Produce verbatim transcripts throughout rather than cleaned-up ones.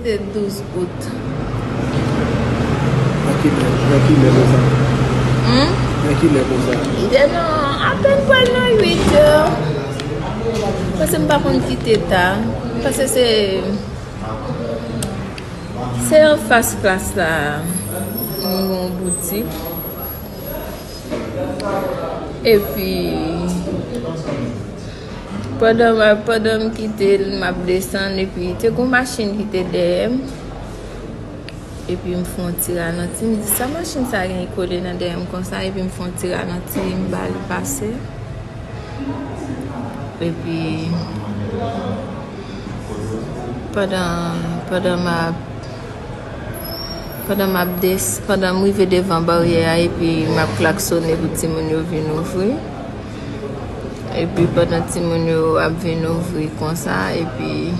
Se douz out. Nan ki lè, nan ki lè konsa? Hmm? Nan ki lè konsa? Li te nan apèn pral nan uit è. Paske m pa konn kite ta. Paske se, se anfas klas la. Nou gen yon boutik. Epi, pandan m ap, pandan m kite l, m ap desann, epi te gon machin ki te dèyè m. Epi m fè yon ti ralanti, m di, "Sa machin sa gen ki kole nan dèyè m konsa?" Epi m fè yon ti ralanti, m ba li pase. Epi, pandan, pandan m ap, pandan m ap des-, pandan m rive devan baryè a, epi m ap klaksonnen pou timoun yo vin ouvri. Epi pandan timoun yo ap vin ouvri konsa, epi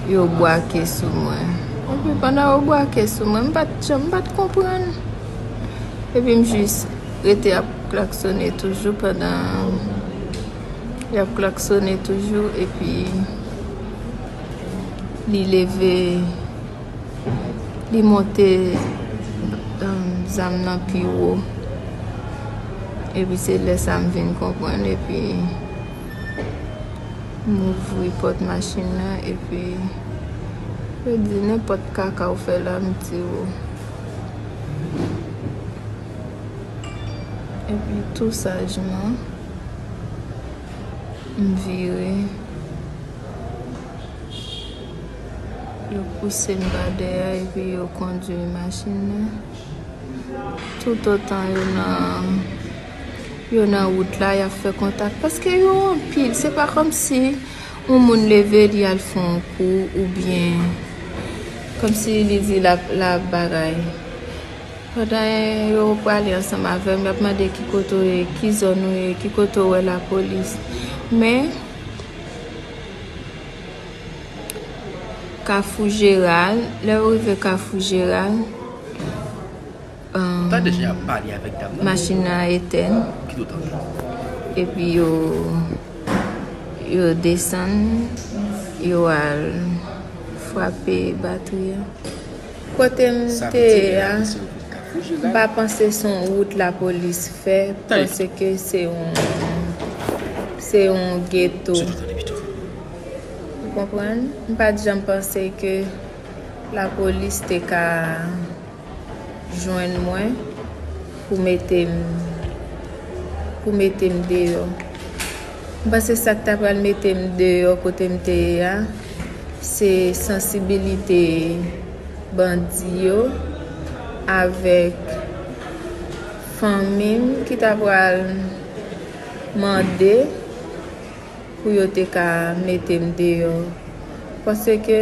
yo bwake sou mwen. Epi pandan yo bwake sou mwen, m pa t janm, m pa t konprann. Epi m jis rete ap klaksonnen toujou pandan y ap klaksonnen toujou, epi li leve, li monte, um, zam nan pi wo. Epi se lè sa m vin konprann, epi m ouvri pòt machin nan, epi yo di, "Nenpòt kaka w fè la, m tire w." Epi tou sajman, m vire. Yo pouse m pa dèyè, epi yo kondui machin nan. Toutotan yo nan, yo nan wout la, y ap fè kontak. Paske yo anpil. Se pa kòmsi yon moun leve, li al fè yon kou, oubyen kòmsi li di l ap, l ap bagay. Pandan yo prale ansanm avè m, y ap mande ki kote w ye, ki zòn ou ye, ki kote w wè lapolis. Men, Kafou Jeral, lè yo rive Kafou Jeral, um, Tande jan y ap pale avèk dam nan. Machin nan etèn. Kite w tande. Epi yo, yo desann, yo al frape batri a. Kote m te ye a, m pa panse se yon wout lapolis fè, paske se yon, se yon geto. Ou konprann? M pa t janm panse ke lapolis te ka jwenn mwen pou mete m, pou mete m deyò. M panse sa k ta pral mete m deyò kote m te ye a, se sansibilite bandi yo avèk fanmi m ki ta pral mande pou yo te ka mete m deyò. Paske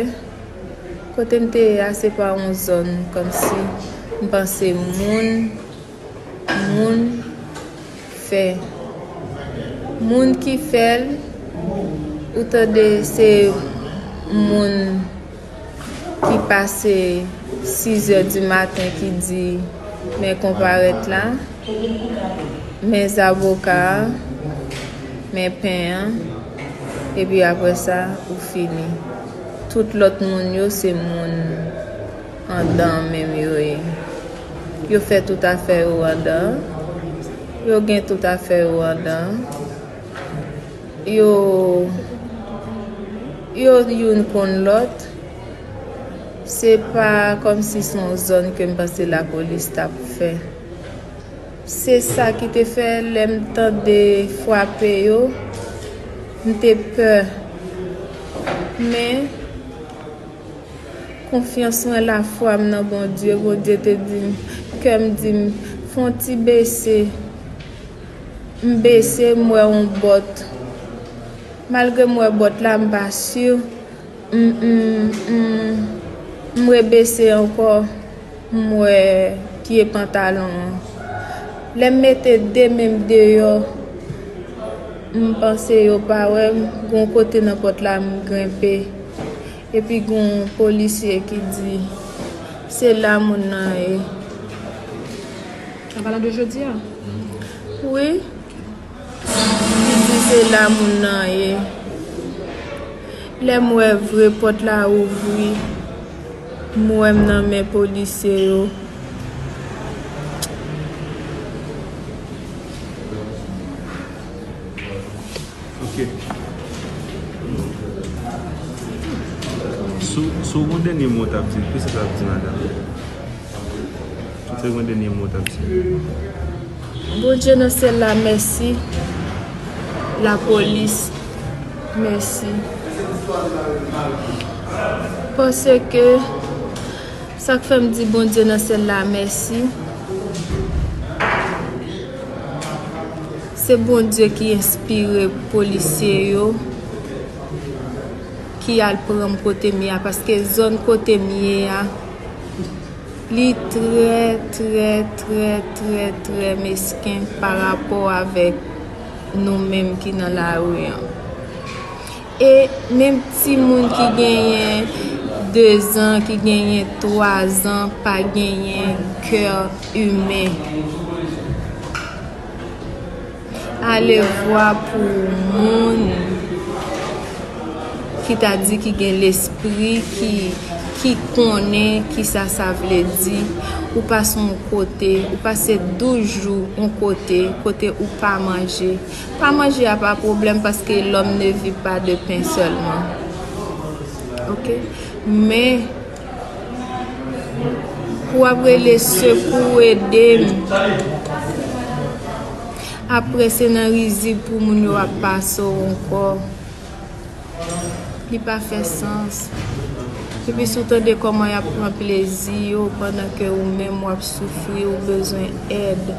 kote m te ye a, se pa yon zòn kòmsi m panse moun, moun fè. Moun ki fè l, ou tande se moun ki pase sizè di maten ki di, "Men konparèt la, men zaboka a, men pen an," epi apre sa, ou fini. Tout lòt moun yo, se moun andan menm yo ye. Yo fè tout afè yo andan. Yo gen tout afè yo andan. Yo, yo youn konn lòt. Se pa kòmsi se yon zòn ke m panse lapolis t ap fè. Se sa ki te fè lè m tande frape yo, m te pè. Men, konfyans mwen, lafwa m nan Bondye, Bondye te di m, kè m di m, "Fè yon ti bese." M bese, m wè yon bòt. Malgre m wè bòt la, m pa si. M, m, m, m rebese ankò, m wè pye pantalon an. Lè m mete de men m deyò, m panse yo pa wè m, gon kote nan pòt la m grenpe. Epi gon polisye ki di, "Se la moun nan ye." An palan de jodi a? Wi. Li di se la moun nan ye. Lè m wè vre pòt la ouvri, m wè m nan men polisye yo. Ok. Si w, si w gen yon dènye mo w t ap di, kisa w t ap di, madanm? Si w te gen yon dènye mo w t ap di. Bondye nan syèl la, mèsi. Lapolis, mèsi. Paske sa k fè m di Bondye nan syèl la mèsi, se Bondye ki enspire polisye yo, ki al pran m kote m ye a, paske zòn kote m ye a, li trè, trè, trè, trè, trè mesken pa rapò avèk nou menm ki nan lari an. E menm timoun ki genyen dezan, ki genyen twazan, pa genyen kè imen. Alevwa pou moun ki ta di ki gen lespri, ki, ki konnen kisa sa vle di. Ou pase yon kote, ou pase douz jou yon kote, kote ou pa manje. Pa manje a pa pwoblèm, paske l'homme ne vit pas de pain seulement. Ok? Men, pou w ap rele sekou, ede m. Apre, se nan rizib pou moun yo ap pase w ankò. Li pa fè sans. Epi si w tande kòman y ap pran plezi yo pandan ke ou menm w ap soufri, ou bezwen èd.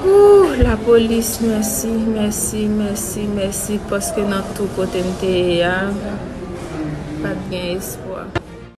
Ooh, lapolis, mèsi, mèsi, mèsi, mèsi, paske nan tou kote m te ye a, pa t gen espwa.